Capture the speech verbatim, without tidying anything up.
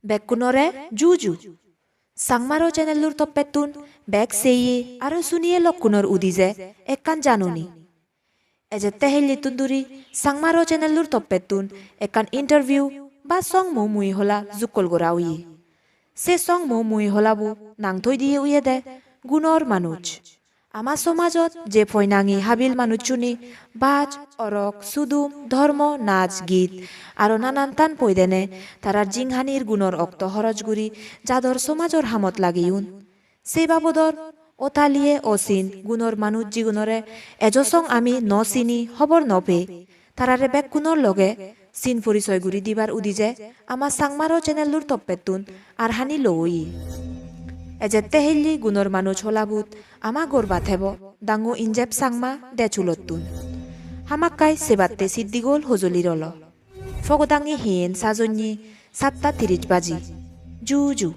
Bekkunore juju. Changmaro channel-lur toppettun bek seye aro suniye lokkunor udije ekkan janoni. Ejette hellittun duri Changmaro channel-lur toppettun ekkan interview ba song mo mui hola jukkol gora oye. Se song mo mui holabo nang thoi diye oyede Gunor Manuj. Ama somajot je poinangi habil manuchchune baj, orok, sudum, dhormo, naj, git aro nanan tan poidene tarar jinghanir gunor okto horoj guri jador somajor hamot lageyon. Se babodor otaliye osin Gunor Manuj jigunore ejo song ami no sini, hobor no pei, tarare bekkunor loge sin porisoy guri dibar udije ama Changmaro channel-lur toppettun arhani lo oye. Ejette helli Gunor Manuj holabut ama gorba thebo dangu Injep Changma dej hulottun. Hamakkai sebatte siddigol hojoli rolo. Pogodangi hiyen sajonye satta tiris baji. Juju.